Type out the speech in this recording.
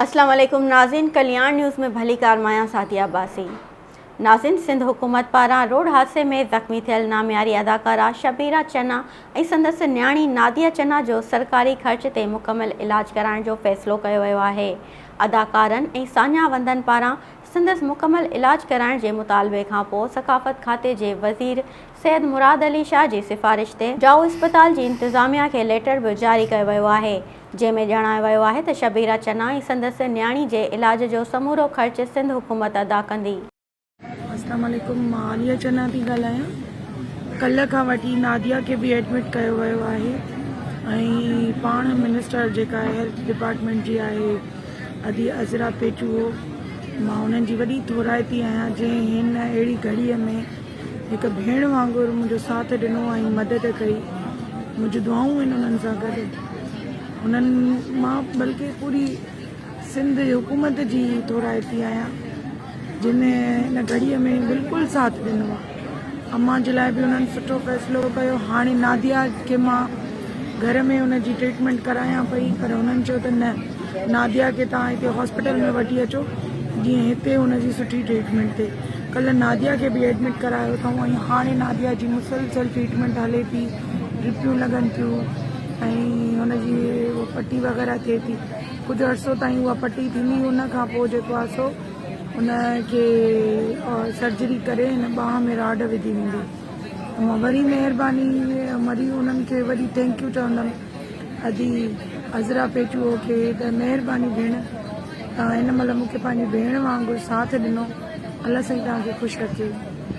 اسلام عليڪم ناظرين ڪلياڻ نيوز ۾ ڀليڪار مان آهيان سعديه عباسي ناظرين سنڌ حڪومت پاران روڊ حادثي ۾ زخمي ٿيل نامياري اداڪارا شبيره چنا ۽ سندس نياڻي ناديه چنا جو سرڪاري خرچ تي مڪمل علاج ڪرائڻ جو فيصلو ڪيو ويو آهي اداڪارن ۽ ساڃاهه وندن پاران سندس مڪمل علاج ڪرائڻ جي مطالبي کان پوء ثقافت کاتي جي وزير سيد مراد علي شاهه جي سفارش تي ڊائو اسپتال جي انتظاميا کي ليٽر به جاري ڪيو ويو آهي جنهن ۾ ڄاڻايو ويو آهي ته شبيره چنا ۽ سندس نياڻي جي علاج جو سمورو خرچ سنڌ حڪومت ادا ڪندي. اسلام عليڪم مان عاليه چنا ٿي ڳالهايان ڪلهه کان وٺي ناديه کي به ايڊمٽ ڪيو ويو آهي ۽ پاڻ منسٽر جيڪا هيلٿ ڊپارٽمينٽ جي آهي ادي عذرا پيچوهو مان انهن جي وڏي ٿورائتي آهيان جنهن هن اهڙي گهڙي ۾ هڪ ڀيڻ وانگر منهنجو ساٿ ڏنو ۽ مدد ڪئي. منهنجون دعائون آهن انهن سان گڏ. انهن مان بلڪه پوري سنڌ حڪومت جي ٿورائتي آهيان جن ان گهڙيء ۾ بلڪل ساٿ ڏنو آهي. امان جي لاء به انهن سٺو فيصلو ڪيو. هاڻي ناديه کي مان گهر ۾ ان جي ٽريٽمينٽ ڪرايان پئي پر هنن چيو ته نه ناديه کي توهان هتي هاسپيٽل ۾ وٺي اچو جيئن هتي هن جي سٺي ٽريٽمينٽ ٿئي. ڪلهه ناديه کي به ايڊمٽ ڪرايو اٿئون ۽ هاڻي ناديه جي مسلسل ٽريٽمينٽ هلي ٿي ڊرپيون لڳن ٿيون ۽ هن جي پٽي وغيره ٿئي ٿي ڪجهه عرصو تائين اها پٽي ٿيندي ان کان پوء جيڪو آهي سو ان کي سرجري ڪري هن ٻانهن ۾ راڊ وڌي ويندي مان وري مهرباني وري انهن کي وري thank you چوندم ادي عذرا پيچوهو کي ته مهرباني ڀيڻ توهان هن مهل مون کي پنهنجي ڀيڻ وانگر ساٿ ڏنو الله سائين توهان کي خوش رکي.